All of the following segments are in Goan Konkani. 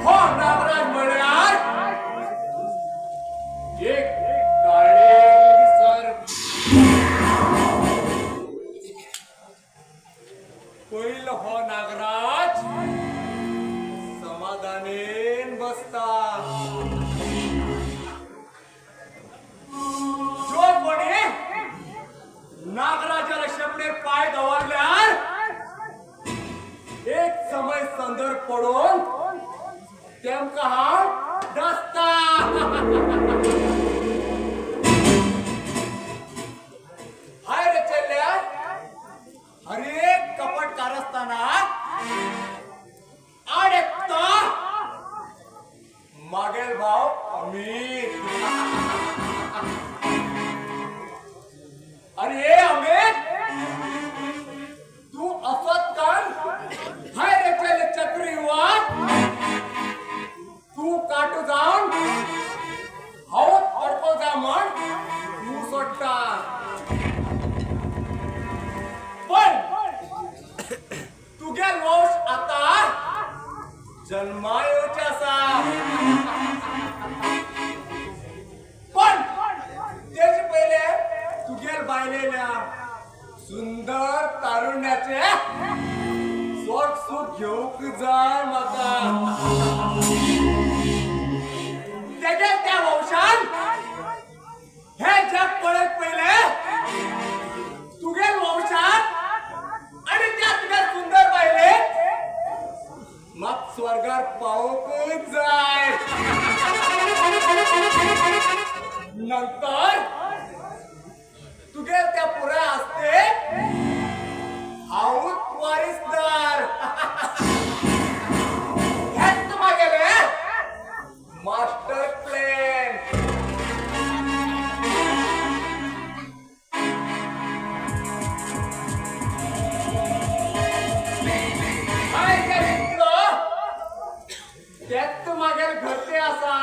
हो नागराज म्हळ्यार एक काळी सर्प. पयलो हो नागराज समाधानेन बसता. जो कोणी नागराजाला शेपडेर पाय दवरल्यार एक समय संदर्भ पडून तेमकां हांव डसता. हाय रे चेल्या, हरेक कपट कारस्थाना आड एकता मागेल भाव अमित. अरे अमित, तू असत कान हाय रे चेले चक्रीवात, तू काटू जावन हांव अडको जा म्हण तू सोडटा, पण तुगेल वंश आता जन्मा येवचे आसा. पण तेजे पयले तुगेल बायलेल्या सुंदर तारुण्याचे स्वर्ग सुख घेवंक जाय म्हाका. तेगे त्या वंशान हे जग पळयत पयले तुगेल वंशान आणि त्या तुगेल सुंदर बायले म्हाक स्वर्गार पावोवंकूच जाय. नंतर तुगेल त्या पुराय आसते हांवूच वारिसदार. हेच म्हागेले मास्टर प्लॅन. हाय जे चिंतलो तेच म्हागेल घरते आसा.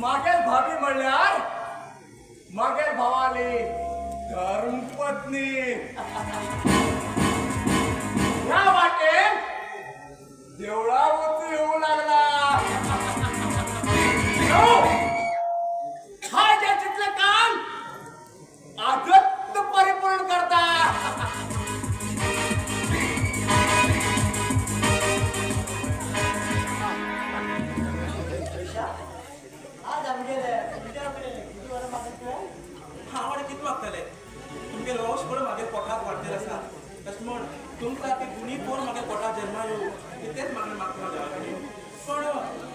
मागेल भाभी म्हणल्यार मागेल भावाली धर्मपत्नी. ह्या वाटेन देवळा वचू येऊ लागला. हाय जे चिंतलं काम आजच परिपूर्ण करता. आज आमगेले तुमच्या कडेन किती वरां मागत तुवें? हांव आनी कितें मागतलें? तुमगेलो वंश पण म्हागे पोटाक वाडटेल आसा. तशें म्हण तुमकां ती गुणी पोर म्हागे पोटाक जन्मा येवं, इतलेंच मागणें मागता हांव देवा कडेन. पण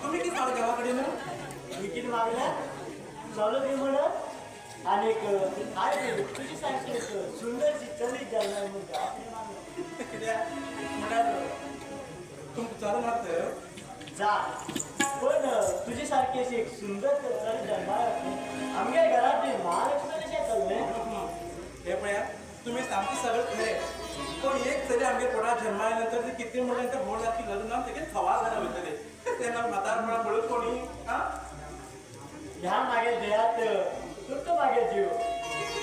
तुमी कितें मागलें देवा कडेन? मी कितें मागलें? चलो दी म्हण आनीक आयज तुजी सारकी एक सुंदरशी चली जन्मा म्हूण देवा कडेन मागलें. कित्याक म्हणल्यार तुमकां चलो नात तर? जा, पण तुजी सारकी अशी एक सुंदर चली जन्मा येतली आमगे घरात ती महालक्ष्मी कशें येतलें. हें पळयात, तुमी सामकें सगळें खरें, पण एक चली आमगे पोटाक जन्मा आयले नंतर ती कितें म्हणल्यार नंतर व्हड जातली, लग्नाक तेगेर सवाल जाल्यार वयतलें तेन्ना म्हातारपणां पळोवप कोणी आं? ह्या मागे देहात तुटतो मागे जीव,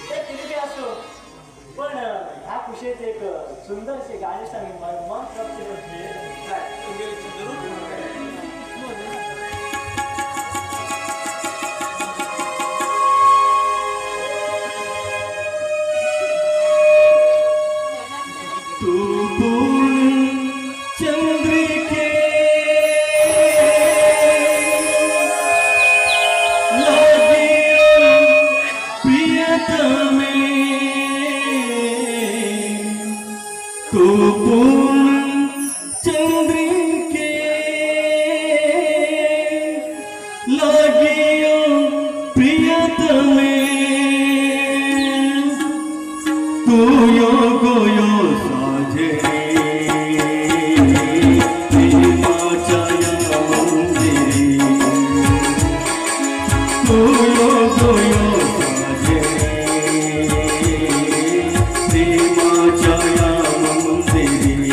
ते कितें बी आसूं, पण ह्या खुशयेत एक सुंदरशी गाणी सांगून म्हाजें मन तृप्त करतली. जाय, तुमगेली इच्छा जरूर पूर्ण केल्या. तू पूर्ण चंद्रिके चंद्रिके लागियो प्रियतमे तू यो गोयो साजे प्रेमाच्या या मंदिरी तू यो गोयो साजे प्रेमाच्या या मंदिरी.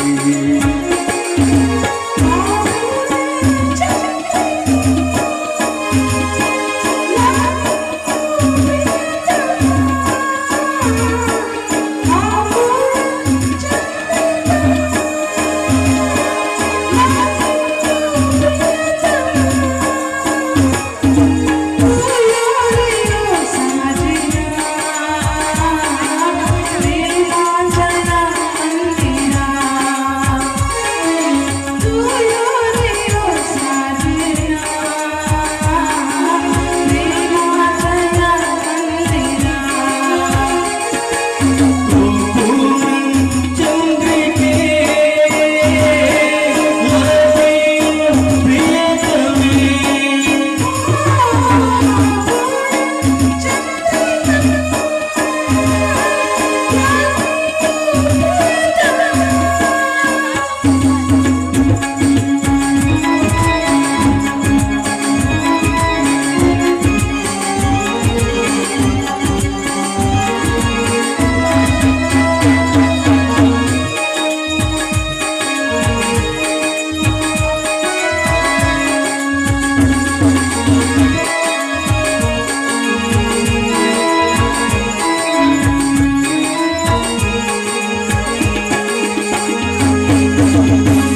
तू पूर्ण चंद्रिके लागियो प्रियतमे.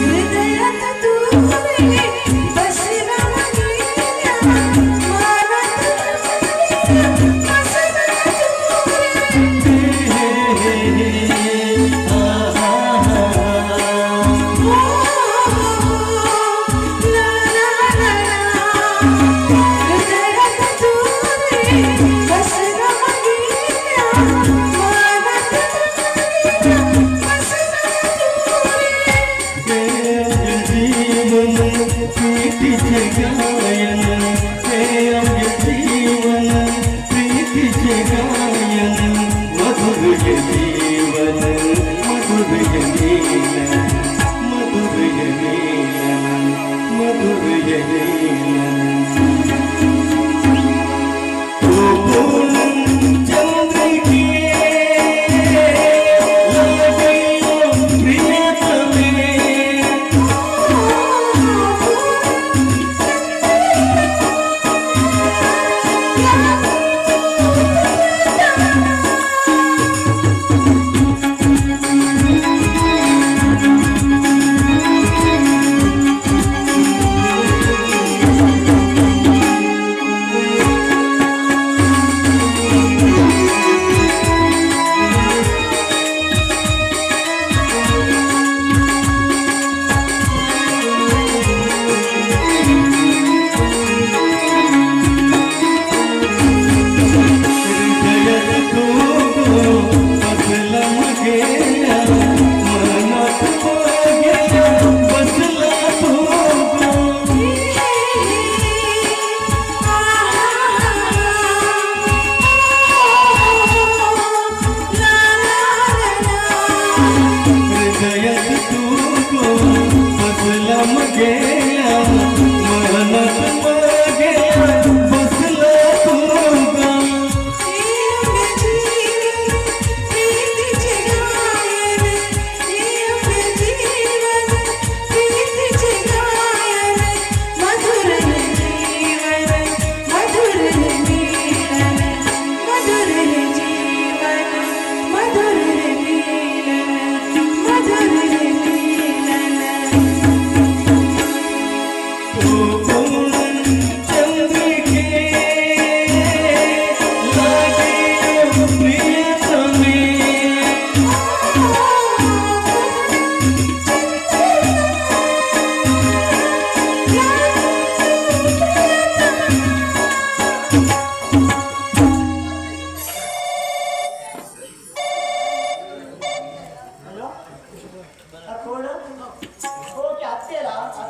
हृदयात तू बसला मगिन्या, मनात बसला तू रे. ओ ला ला ला ला, हृदयात तू बसला मगिन्या, मनात बसला तू रे. हे अवघे जीवन प्रीतीचे गायन, हे अवघे जीवन प्रीतीचे गायन, मधुर हे जीवन, मधुर हे मिलन, मधुर हे मिलन, मधुर हे मिलन. तू पूर्ण चंद्रिके लागियो प्रियतमे. Oh.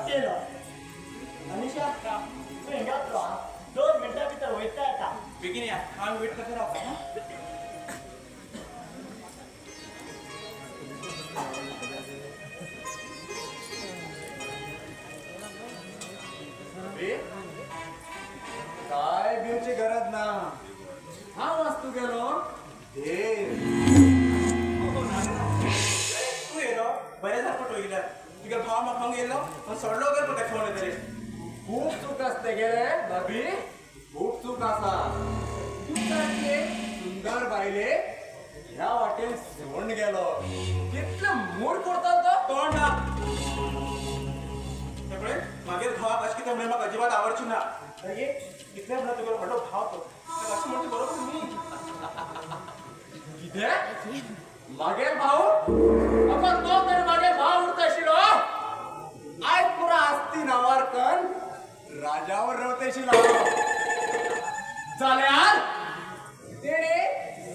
हांवच येयलो. अनिशा, तूं हिंगाच राव, 2 मिनटां भितर वयता येता. बेगीन या, हांव वेट करता रावता. काय भिवची गरज ना. हांव वाचतू गेलो देव तूं येयलो बरें जालें फोटो येयल्यार. तुगे भाव म्हाका हांगा येयलो पण सोडलो गे तुका फोन तरी. खूब चूक आसते गेले भाभी, खूब चूक आसा. तूं सारके सुंदर बायले ह्या वाटेन सोडून गेलो. कितले मूड करता तो. तोंड ना सगळे मागीर भावाक अशें कितें म्हणल्यार म्हाका अजिबात आवडची ना. अरे कितले म्हणल्यार तुगेलो व्हडलो भाव तो, ताका अशें म्हणचे बरोबर न्ही. कितें मागेल भाऊ? अगो तो तरी मागेल भाव उरता आशिल्लो. आयज पुरा आस्ती नावार कन राजावर रवतेशी लाव. जाल्यार तेणे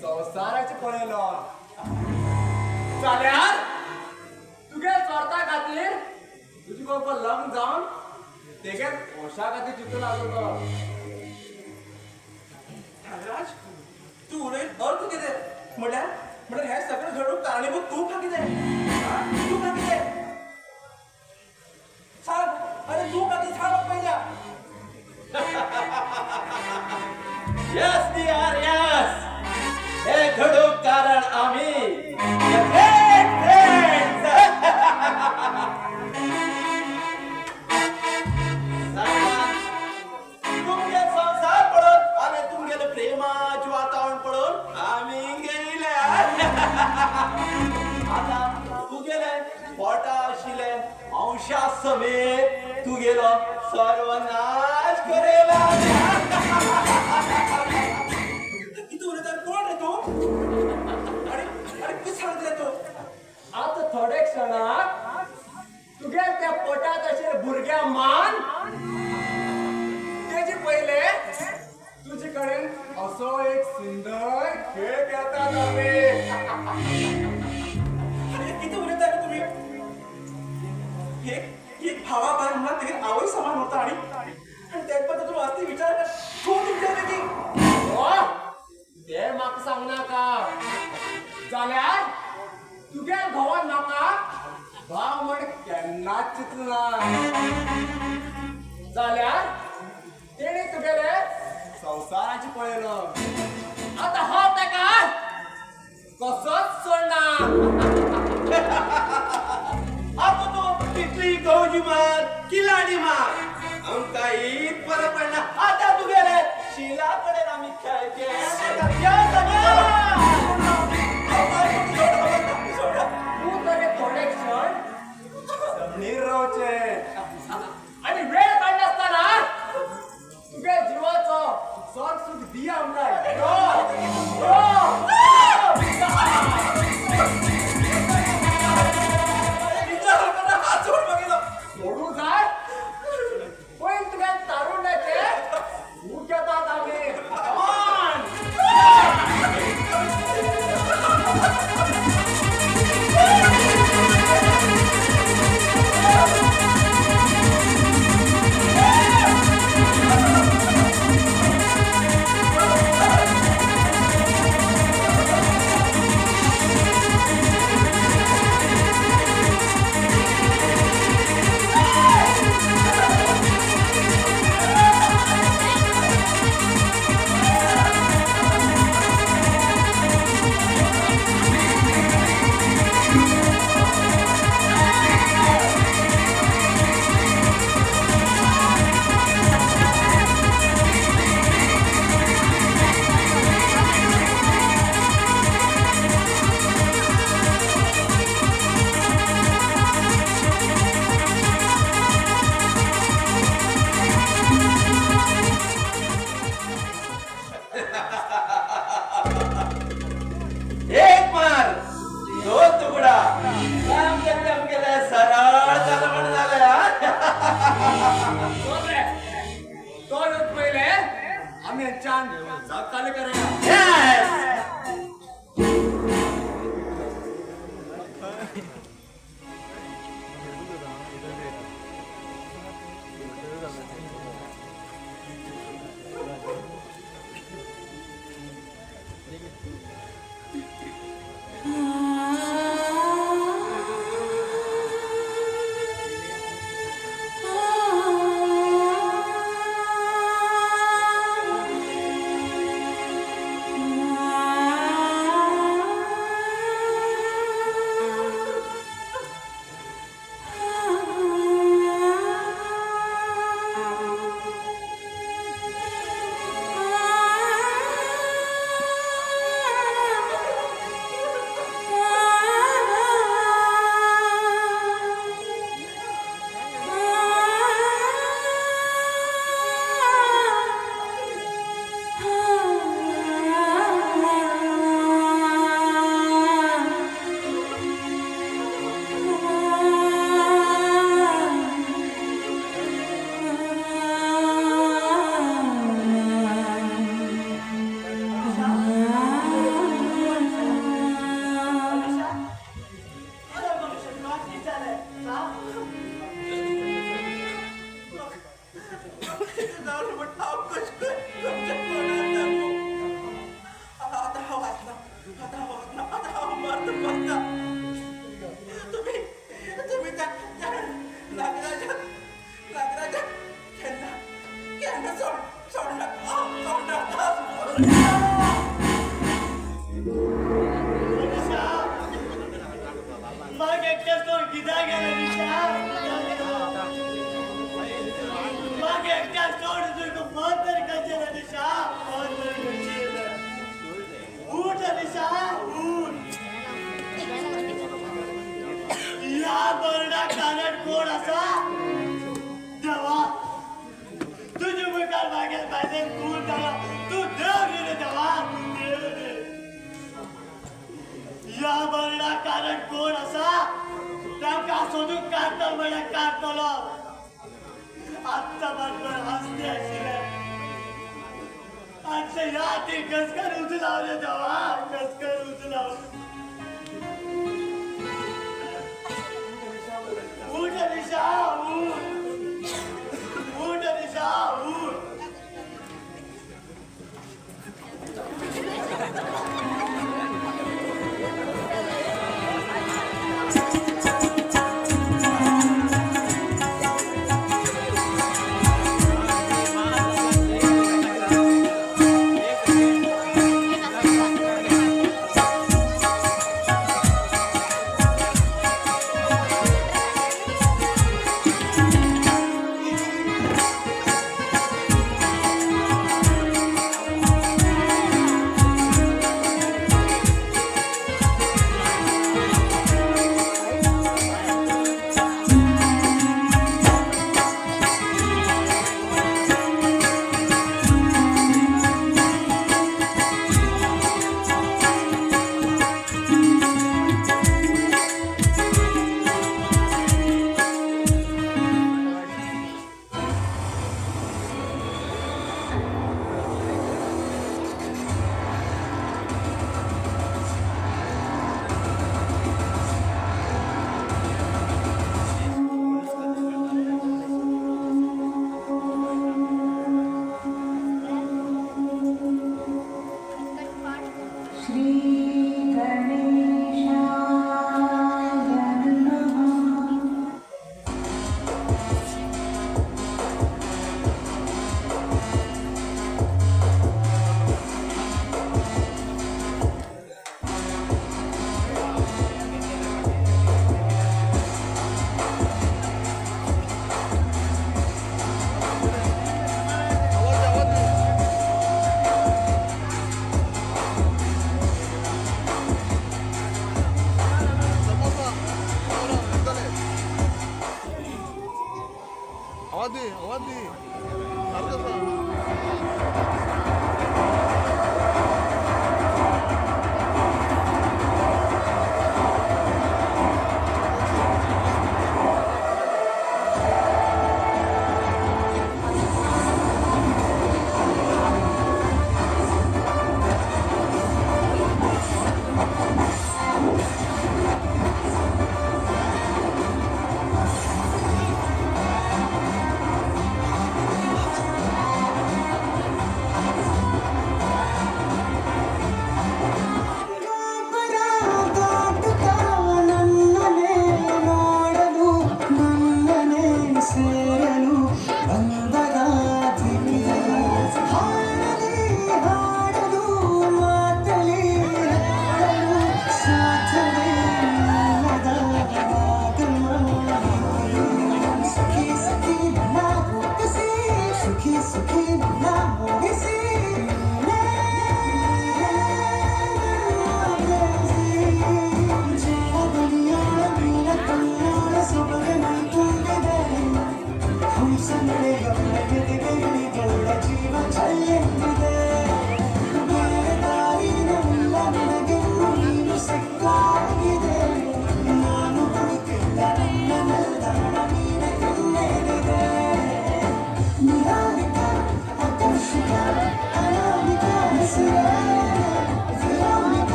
संवसाराचे पळयलो. जाल्यार तुगे स्वार्था खातीर तुजी बरोबर लग्न जावन तेगे पोशा खातीर चिंतू लागलो तो. नागराज, तूं उलयत अर्थ कितें? म्हणल्यार म्हणल्यार हें सगळें घडूंक कारणीभूत तूं का कितें? तूं का कितें सांग. अरे तूं का कितें सांग म्हाका पयल्या. यस डियर यस, हे घडूंक कारण आमी ग्रेट फ्रेंड्स. तुमगे संवसार पळोवन आनी तुमगेले प्रेमाचें वातावरण पळोवन आमी गेले. आतां तुगेले पोटा आशिल्ले अंशा समेत तुगेलो सर्वनाश करेला. कितें उलयता? कोण रे तूं? अरे अरे कितें सांगता रे तूं? आतां थोडे क्षणाक तुगे त्या पोटांत आशिल्ल्या भुरग्या मान तेजे पयले तुजे कडेन असो एक सुंदर खेळ खेळतात आमी. अरे कितें उलयता रे तुमी? एक एक भावा भायर म्हणल्यार तेगेर आवय समान उरता आनी आनी तेच बद्दल तूं वास्तव विचार कर. तूं तुमच्या बेगीन ते म्हाका सांगनाका. जाल्यार तुगे घोवान म्हाका भाव म्हण केन्नाच चिंतलें ना. जाल्यार तेणे तुगेले संवसाराचे पळयलो. आतां हांव ताका कसोच सोडना. आता तूं कितली गवजी मार किलाडी मार आमकां हीत बरें पडना. आतां तुगेले शिला कडेन आमी खेळचे. तूं तरी थोडे क्षण जमनीर रावचे. आनी वेळ काडनासतना तुगे जिवाचो स्वर्ग सुख दी आमकां. यो, यो. विचार करना हात सोड मागेलो. सोडू जाय पयर तुगे तारुण्याचे खूब घेतात आमी. Come on. लावले म्हण हांव कशें कशें कोणाक सांगू? आतां हांव वाचना, आतां हांव वाचना, आतां हांव मरता मरता. तुमी तुमी त्या नागराजाक नागराजाक केन्ना केन्ना सोड सोडनाका सोडनाका. मग एकट्या सोड कित्याक गेलें निशा? मग एकट्या सोड तुका फोन तरी कशें निशा, फोन तरी कशें. उठ निशा उठ. ह्या बरडा कारण कोण आसा? देवा तुजे मुखार मागीर बायलेन कूर जाला. तूं देव न्ही रे देवा, तूं देव न्ही. ह्या मरणा कारण कोण आसा तांकां सोदून काडटलो म्हळ्यार काडटलो. आत्तां बाटभर हांसते आशिल्ले, आतां ह्या हातीन कसकर उजलावले देवा, कसकर उजलावले. उठ निशा उठ, उठ निशा उठ.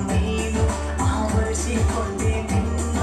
ನೀನು ಆವರಿಸಿಕೊಂಡೆ ನಿನ್ನ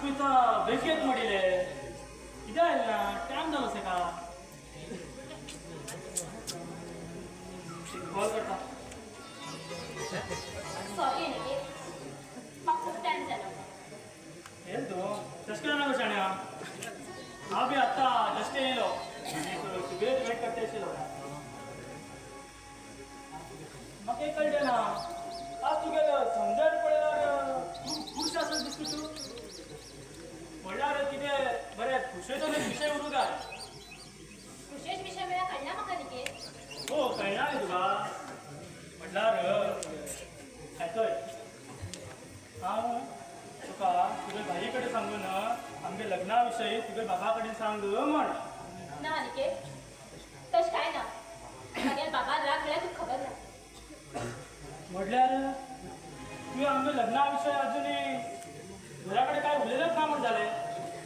दाखयता बेगीन मोडिले कित्याक आयलें ना टायम जालो तेका कॉल करता. सॉरी अनिकेत, म्हाका खूब टायम जालो. हेल तूं तशें केलें ना गो शाण्या, हांव बी आत्तां जस्ट येयलो तुगेलेच वेट करता आशिल्लो. म्हाका एक कळटें ना, आज तुगेलो समजण पळयल्यार खूब खूश आसा दिसता तूं. म्हणल्यार कितें बरें खुशेचो विशय उरूं काय? खुशेच विशय म्हळ्यार कळना म्हाका अनिकेत. हो कळना न्ही तुका? म्हटल्यार आयकय, हांव तुका तुगे भाई कडेन सांगून आमगे लग्ना विशयी तुगे बाबा कडेन सांग म्हण. ना अनिकेत, तशें कांय ना. म्हागेल्या बाबान राग म्हळ्यार तुका खबर ना. म्हटल्यार तुवें आमगे लग्ना विशय अजुनूय घरा कडेन कांय उलयलेंच ना म्हण जालें.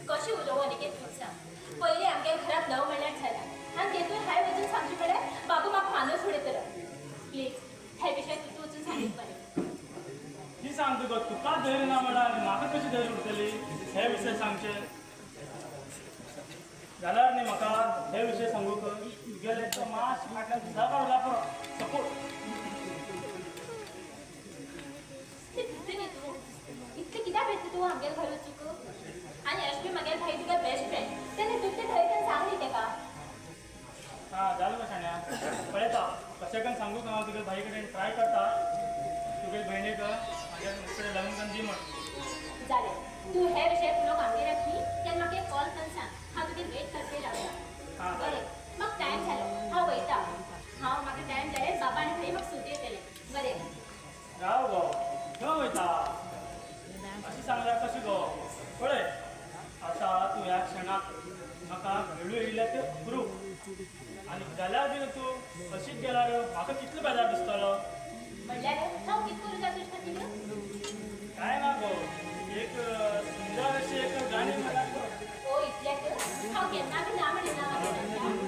कशें उलोवं अनिकेत तूं सांग. पयलीं आमगे घरांत लव म्हणल्यार थारलां आनी तेतून हांवें वचून सांगचें म्हळ्यार बाबू म्हाका मानूच उडयतलो. प्लीज हे विशय तूं वचून सांगीत बरें. ती सांग तुका, तुका धैर्य ना म्हळ्यार म्हाका कशी धैर्य उरतली हे विशय सांगचे जाल्यार न्ही. म्हाका हे विशय सांगूंक तुगेले तो मातशें फाटल्यान सुद्दां उरला पुरो सपोर्ट. भितू न्ही तूं, इतलें कित्याक भिता तूं आमगेर घर वचूंक? आनी अशें बी म्हागेले भाई तुगे बेस्ट फ्रेंड, तेन्ना तूं तें धैर्य सांग न्ही तेका. हां जालें गो शाण्या, पळयता कशें करून सांगूंक हांव तुगे भाई कडेन ट्राय करता तुगे भयणीक म्हाज्या कडेन लग्न करून दी म्हण. जालें, तूं हे विशय उलोवंक आमगेर येतली तेन्ना म्हाका एक कॉल करून सांग. हांव तुगे वेट करतलें रावता. बरें, म्हाका टायम जालो, हांव वयता. हांव म्हाका टायम जालें, बाबा आनी भाई म्हाका सुटी येतले. बरें राव गो, खंय वयता अशें सांगल्यार कशें गो? पळय आतां तूं ह्या क्षणाक म्हाका मेळूं येयल्या तें अप्रूप, आनी जाल्यार बी तूं अशीच गेल्यार म्हाका कितलो बेजार दिसतलो. म्हणल्यार हांव कितें करूं जाय तुजे खातीर? कांय ना गो, एक सुंदर अशें एक गाणें म्हणल्यार पुरो. ओ इतल्याक हांव केन्ना बी ना म्हणिना म्हागे तांकां.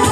Oh,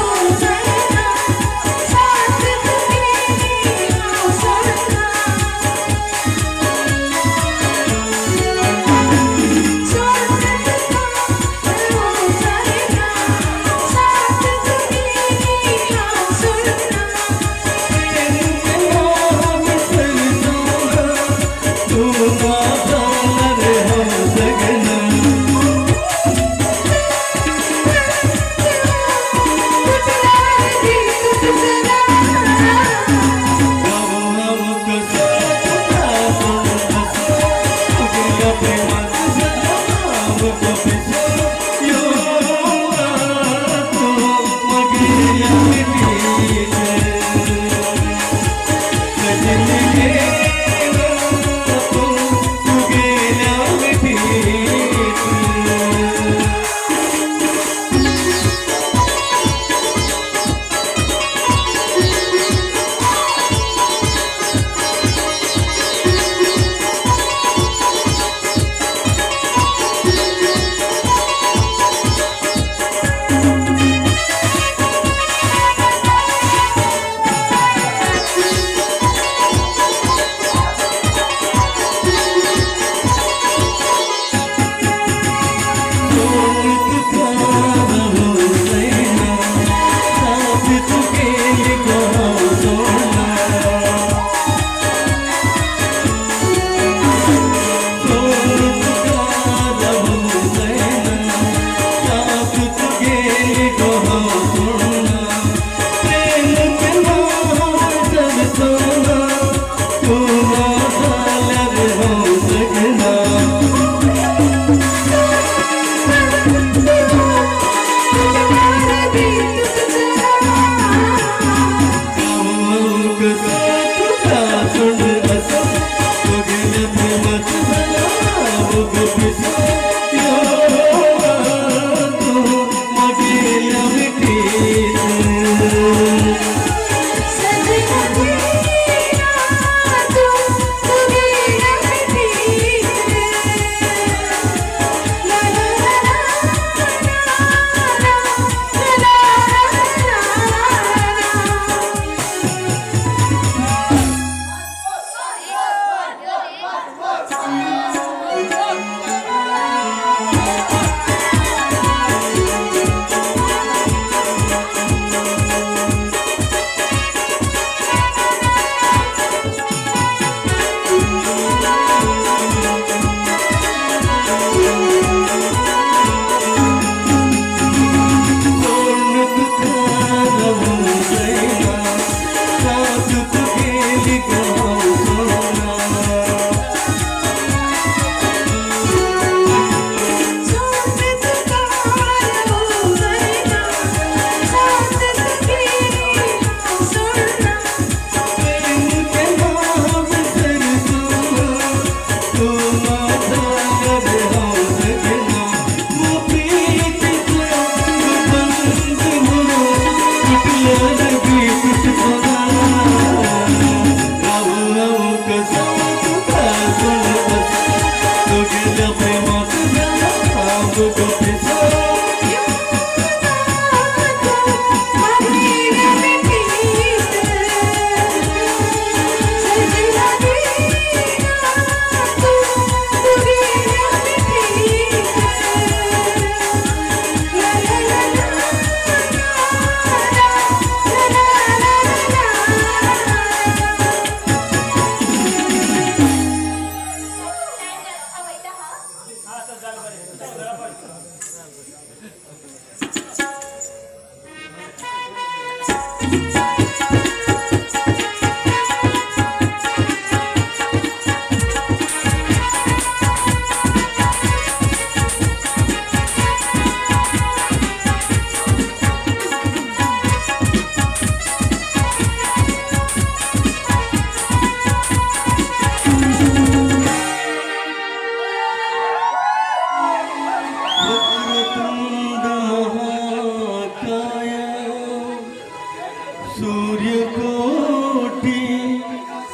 सूर्यकोटि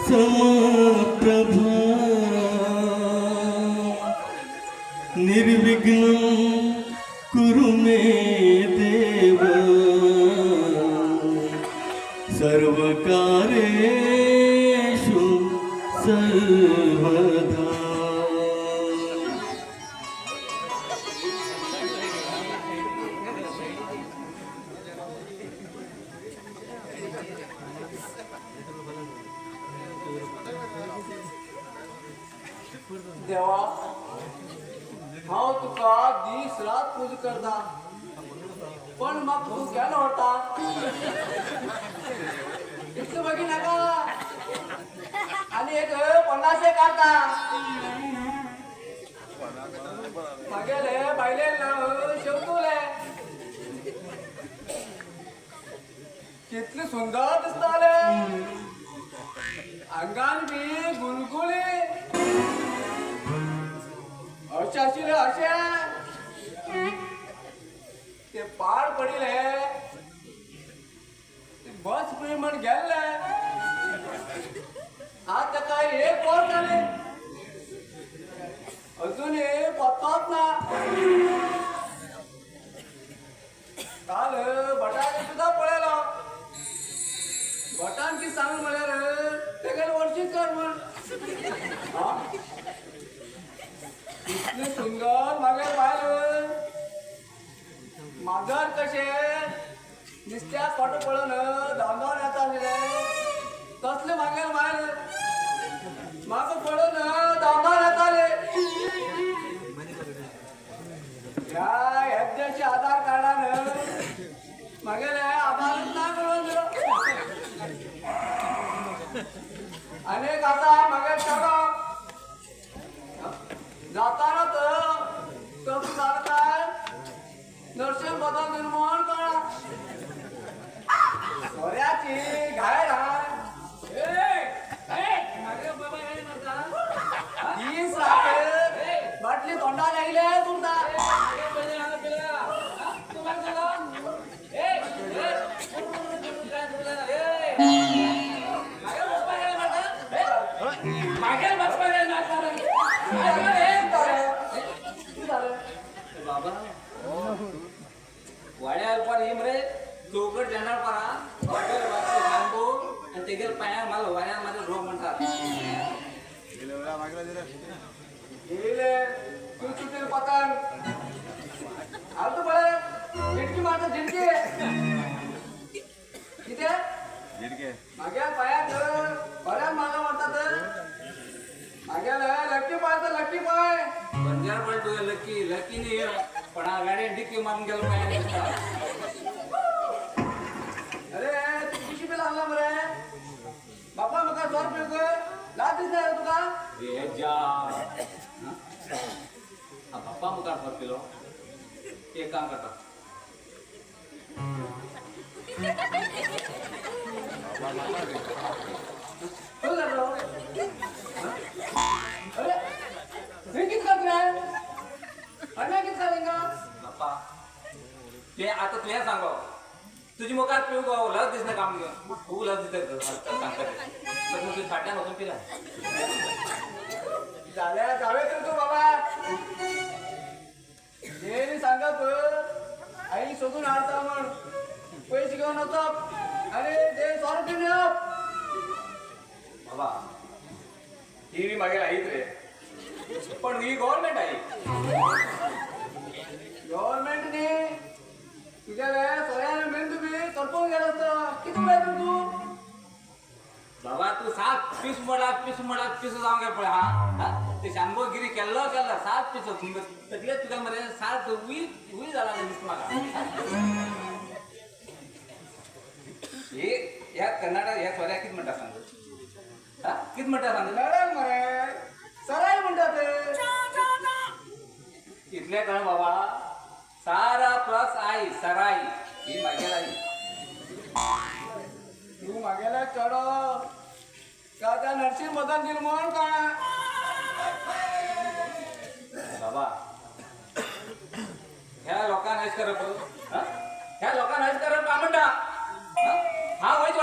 समप्रभा निर्विघ्नं कुरु मे देव सर्वकार्येषु सर्वदा। देवा, हांव तुका दीस रात पूजा करता, पण म्हाका तूं केन्ना व्हरता इतलें मागीर नाका. आनी एक 50 काडटा. मागेले बायले नांव शेवतुले, कितले सुंदर दिसताले, आंगान बी गुलगुली अशें आशिल्ले अशें ते पाड पडिल्ले, ते बस पळय म्हण गेल्ले. आतां ताका एक वर्स जालें, अजून पत्तोच ना. काल भटाक सुद्दां पळयलो, भटान कितें सांगलें म्हळ्यार तेगेले वर्शीच कर म्हण. इतलें सुंदर मागीर बायल, माजर कशें नुस्त्याक फोटो पळोवन धांवन धांवन येता आशिल्लें, तसलें मागेर बायल म्हाका पळोवन धांवन धांवन येतालें. ह्या हेद्याच्या आधार कार्डान मागेले आधारच ना करून दिलो. आनी एक आसा मागीर चेडो जाताना तर तसो जालो काय नर्शीन बदल म्हण कळ्ळा. सोऱ्याची घाय दीस रात बाटली तोंडार आयले तुमकां. बाबा वाड्यार पर ही मरे चौकट जाणार परा वाटेर सांगो आणि तेगेर पांयार मारलो वाड्यार मारलो रोग म्हणतात. येयले तूं चुटील पतंग हांव तूं पळय झिटकी मारता झिटकी कितें मागीर पांयाक बऱ्यान मारलो म्हणटा तर मागेले लक्की पांय तर लक्की पांय बंजार पण तुवें लकी लकी न्ही पण हांव गाडयेन डिक्की मारून गेलो पांयार दिसता. अरे तूं पिशी बी लागला मरे बापा, म्हाका जोर पिवंक लाज दिसना रे तुका. हे जा बाप्पा मुखार सोर पिलो. एक काम करता, खंय जालो? अरे हें कितें करता रे? आनी कितें जालें? बाप्पा ते आतां तुवें सांगो, तुजे मुखार पिवंक गो लज दिसना काम घेवन खूब लज दिसता सांगता तें. तुज्या फाटल्यान वचून पिला जाल्यार जावे तर तूं बाबा. तेणी सांगप आई सोदून हाडता म्हण पयशे घेवन वचप आनी ते सोरो पिवन येवप. बाबा ही बी मागीर आईच रे, पण ही गव्हर्मेंट आई. गव्हर्मेंट न्ही तुगेले सोऱ्यान मेंदू बी करपून गेलो आसता. कितें उलयता तूं? बाबा तूं सात पीस मोडा पीस मोडा पीस जावंक काय पळय. हा ते शांबोगिरी केल्लो केल्लो 7 पीस तकले तुका मरे 7 उई जाला दिसता म्हाका. हे ह्या कर्नाटक ह्या सोऱ्याक कितें म्हणटा सांग? हा कितें म्हणटा सांग? नडक मरे सराय म्हणटा ते. इतलें कळ बाबा, सारा प्लस आई सराई ही मागेल आई. तूं मागेले चेडो का त्या नर्शीन बदल दिल म्हण कळ्ळा. बाबा ह्या लोकांक अशें करप, ह्या लोकांक अशें करप काय म्हणटा? हांव वयच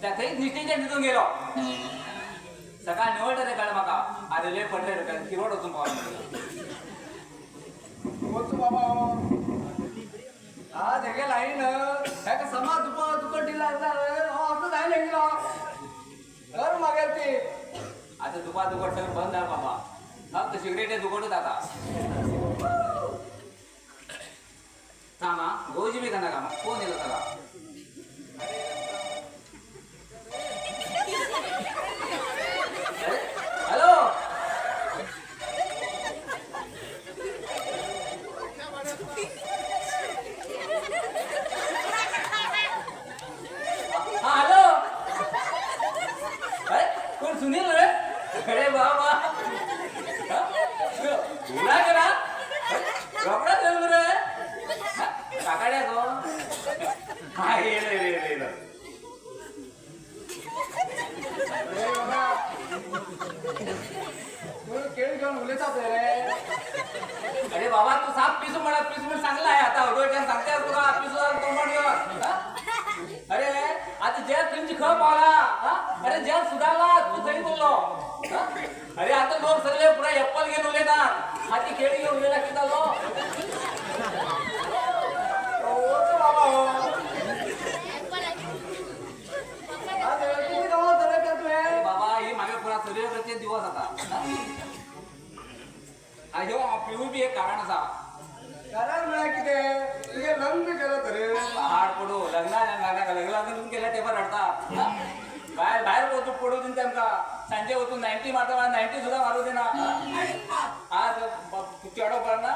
त्या थंयच निश्ठेच्या न्हिदून गेलो. सकाळ निवडलं रे कळलं म्हाका. अरे लय पडले रे किरवड वचून पावलो. वचू बाबा आज हेगे लाईन हेका समाज तुका तुका दिला असं जायला गेलो कर मागेल ते. आता दुपा दुकट सगळं बंद झालं बाबा. फक्त सिगरेट दुकटच आता. थांबा गोजी बी करणार का फोन येतो त्याला. हॅलो हा हॅलो. अरे कोण सुनील रे? अरे बाबा गुन्हा करा रोकडा चल रे काकाड्या गो. हा ये रे रे रे केळी घेऊन उलयतात रे. अरे बाबा तू साप पिसू म्हणा पिसू म्हणून चांगला आहे. आता डोळ्यात सांगते तुला पिसू तू म्हण. अरे आता जग तुमची खप पावला. अरे जग सुधारला तू थंय बोललो. अरे आता लोक सगळे पुरा एप्पल घेऊन उलयतात. आता केळी घेऊन उलयला किती जालो. बाबा बाबा ही मागे पुरा सूर्यग्रहचे दिवस आता. आणि पिऊ बी एक कारण असा. कारण म्हळ्यार कितें तुगे लग्न केलं तरी हाड पडू लग्ना लग्न केल्या तेव्हा रडता. बाहेर बाहेर वचून पडू दिना तेमकां. सांजे वचून 90 मारता 90 सुद्धा मारू दिना. आज चेडो पडना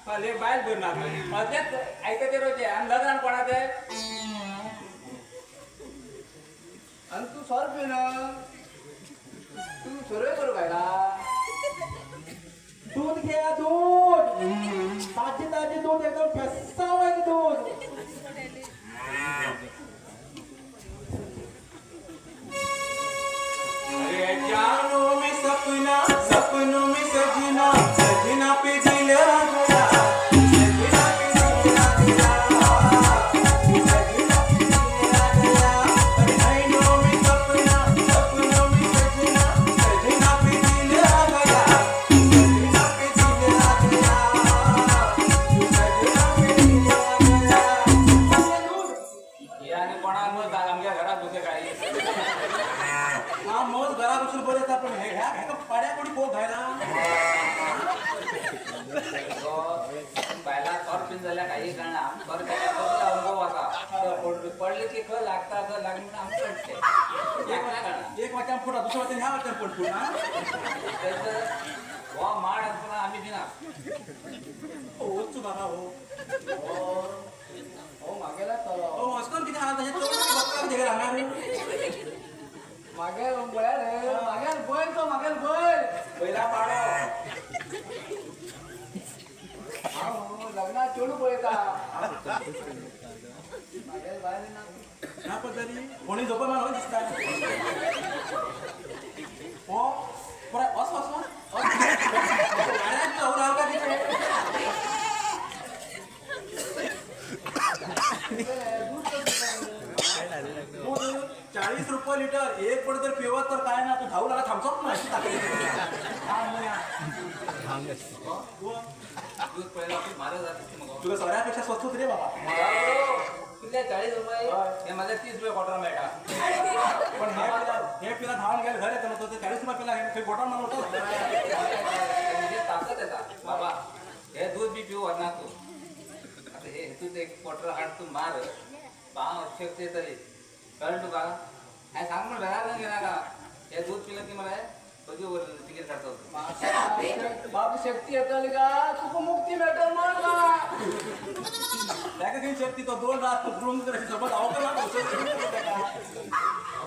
बायल भरना तेच आयकते ते रोजे. आनी लग्नान कोणा ते आनी तूं सोरो पिना तूं सोरोय करूंक आयला. दूध घ्या दूध ताजे ताजे दूध एकदम फेसावायचं दूध. अरे जानो में सपना सपनों में सजना सजना पे दिल आ गया सजना पे दिल आ गया सजना पे दिल आ गया. अरे नैनों में सपना सपनों में सजना सजना पे दिल आ गया सजना पे दिल आ गया सजना पे दिल आ गया. हे आनी कोणाक मज आमच्या घरात दुसरे काही. हा मज घरा बसून बरं येता पण हे ह्या ह्याका पाड्या कोणी कोक घायला. बायला सोर पिन जाल्यार काही कळना. सोर पिल्यार कसलो अनुभव आसा. पडले की खंय लागता खंय लागना म्हणून आमकां कळटलें. कळना. एक वाट्यान फुटा दुसऱ्या वाट्यान ह्या वाट्यान पडटू ना. हो माड आसतना आमी दिना. वचू बाबा हो हो मागेला चलो हो वचकोन कितें आहा तशें चोरून कितें हांगा मागेल पळय रे मागेल बैल तो मागेल बैल पयला पाडो. हांव लग्नाक चेडूं पळयता. मागेल बायल ना ना पडली कोणी झोपा मार दिसता. हो पुराय वस वस वस दूध 40 रुपये लिटर एक पड जर पिवत तर काय ना तू धावू लागला थांबचोच ना. दूध पळयला खूप म्हारग जाता दिसता म्हाका. तुका सोऱ्यापेक्षा स्वस्तच रे बाबा. कितले 40 रुपये हे म्हाका 30 रुपये क्वॉर्टर मेळटा. पण हे पिला धावून गेले घर येताना तो 40 रुपये पिला थंय गोठान मारलो होतो. म्हणजे ताकद येता बाबा. हे दूध बी पिवू व्हरना तूं. आतां हे हेतूच एक क्वॉर्टर हाड तूं मार पांव शक्ती येतली. कळ्ळें तुका? हांवें सांग म्हण घरा घेनाका. हे दूध पिलें की मरे बगी तिकेट काडटा. बाब शक्ती येतली का तुका मुक्ती मेळटली म्हण का. ताका खंय शक्ती तो 2 रात रूम सोबत हांव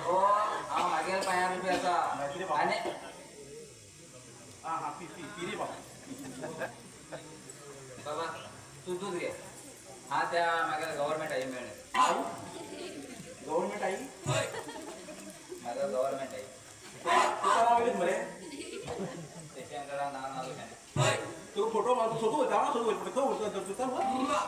हो हांव मागेल पांयार उबे आसा. आनी हां हां पी पी पी रे बाबा. बाबा तूं दूध घे. हा त्या मागेल गव्हर्मेंट आई मेळ्ळें. गव्हर्मेंट आई म्हाका गव्हर्मेंट आई तुका नांव वयलेच मरे स्टेशनकडा नांव नालो. तू फोटो मार सोदू वयता हांव सोदू वयता खंय उरता तुका.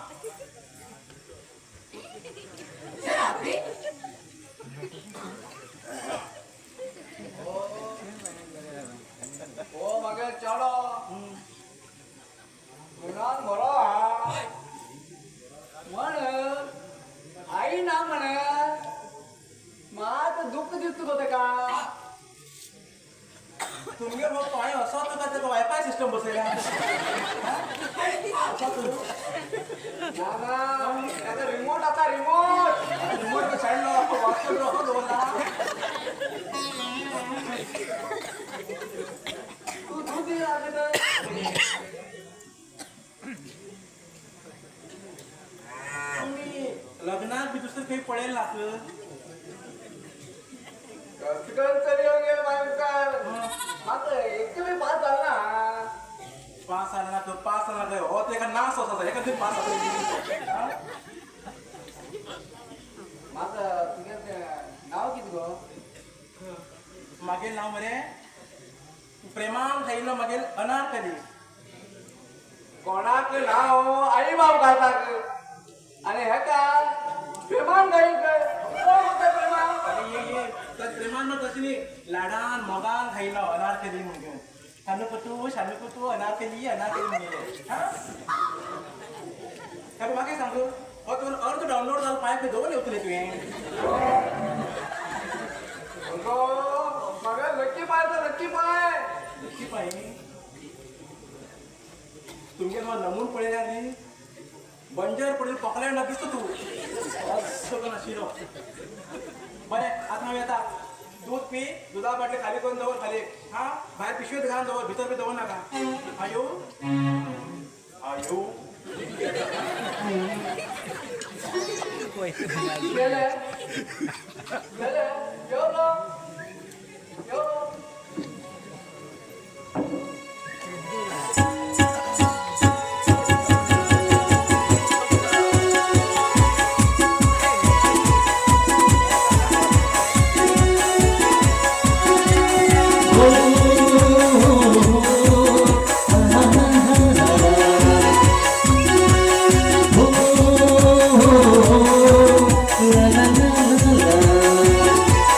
दिसता गो तेका. तुमगेर हो पांय असो तुका तेका वायफाय सिस्टम बसयला. ना ना, तेका रिमोट आसा, रिमोट. रिमोट सायडलो वाचतो दवरला. तूं तूं दी लागले तर. तुमी लग्नाक बी दुसरें खंय पळयलें ना? कसकन चली येवन गेलें म्हाज्या मुखार, मात एक बी पास जालें ना. पास जालें ना तर पास जालें ना हो तेका नास आसा, हेका खंय पास जाता. मात तुगेलें तें नांव कितें गो? मागेल नांव मरे प्रेमान खायिल्लो मागेल अनारकली. कोणाक नांव आई बाब घालतात आनी हेका प्रेमान घाईल खंय. कोण म्हणटा प्रेमान? अरे ये ये तर प्रेमान म्हण तशें न्ही, लाडान मोगान खायिल्लो अनारकली म्हण घेवन शानू पुतू शानू पुतू अनारकली अनारकली म्हणिल्लें. हां म्हाका सांगू, हो तुवें अर्द डावनलोड जालो पांय खंय दवरले वतले तुवें? अगो म्हाका लक्की पाय तो, लक्की पाय. लक्की पाय तुमगेर हो नमून पळयल्यार न्ही बंजर पडिल्लो पोकल्यार ना दिसता तूं असो करून आशिल्लो. बरें आतां हांव येता, दूद पी, दुदा बाटली खाली करून दवर खाली. हां भायर पिशवेंत घालून दवर, भितर बी दवर नाका. आयो आयो गेले गेले, येवलो येवलो. La la la la.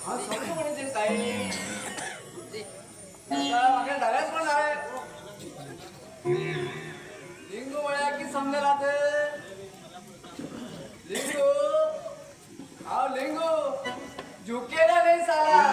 हांव समजू म्हणचे ताई म्हाका जाल्याच म्हण हांवें लिंगू म्हळ्यार कितें समजला तें लिंगू हांव लिंगू झुकेला नाही साला.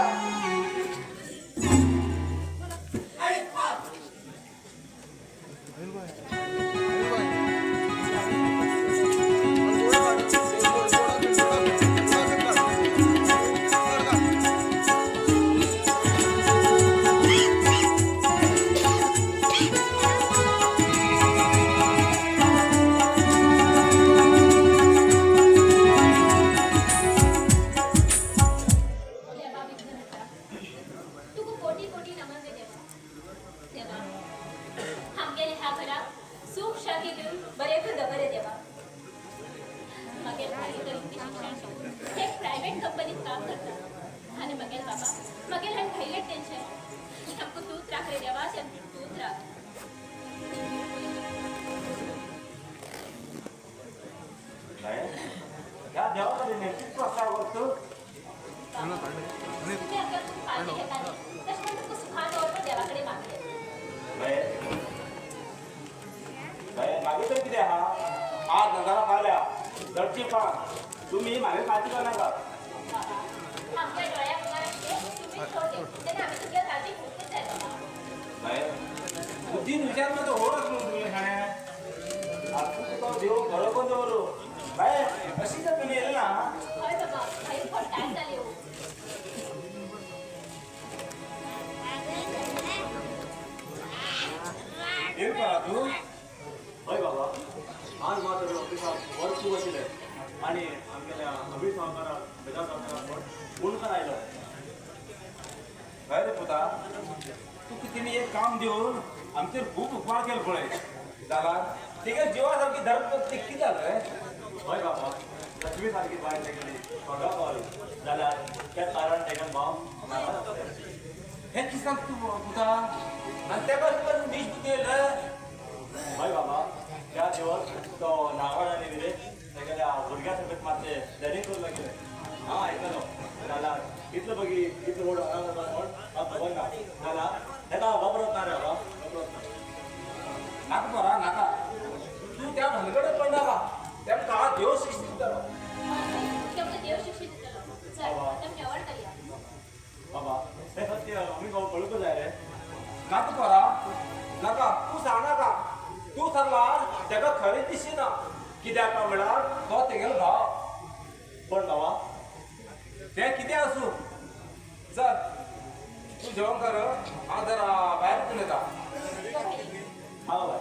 तुम्ही मागे काळजी करू नका. बुद्धीन विचार करतो होच न्हू तुमी शाण्या. आतां तुका देव बरो करून दवरू बाय अशी जर तुमी येयले ना. येल परा तूं. हय बाबा आज मात ऑफिसाक वर्क खूब आशिल्लें आनी आमगेल्या अभि सावकाराक बेजा सावकाराक फोन कर आयलो. हय रे पुता तुका तिणें एक काम दिवन आमचेर खूब उपकार केलो पळय जाल्यार तिगे जिवा सारकी धर्म ती कितें जालें रे. हय बाबा लक्ष्मी सारकी बायल तेगेली स्वर्गा पावली जाल्यार त्या कारण तेगेलो भाव हें कितें सांगता तूं पुता आनी तेका तुका नीच बुद्दी येयले. हय बाबा त्या दिवस तो नागवाड आनी विरेश तेगेल्या भुरग्या समेत मातशें प्लॅनिंग करूं लागिल्लें. हांव आयकलो जाल्यार इतलो बगी इतलो व्हड म्हण हांव खबर ना जाल्यार तेका हांव वापरत ना रे बाबा वापरत ना. नाका बरा नाका तूं त्या भानगडत पडनाका तेका देव शिक्षा दितलो. बाबा तें सत्य आमी कळूंक जाय रे. नाका बरा नाका तूं सांगनाका तूं सांगला तेका खरें दिसना कित्याक काय म्हळ्यार तो तेगेलो भाव. पण बाबा तें कितें आसूं चल तूं जेवण कर हांव जरा भायर वचून येता. हां बाय.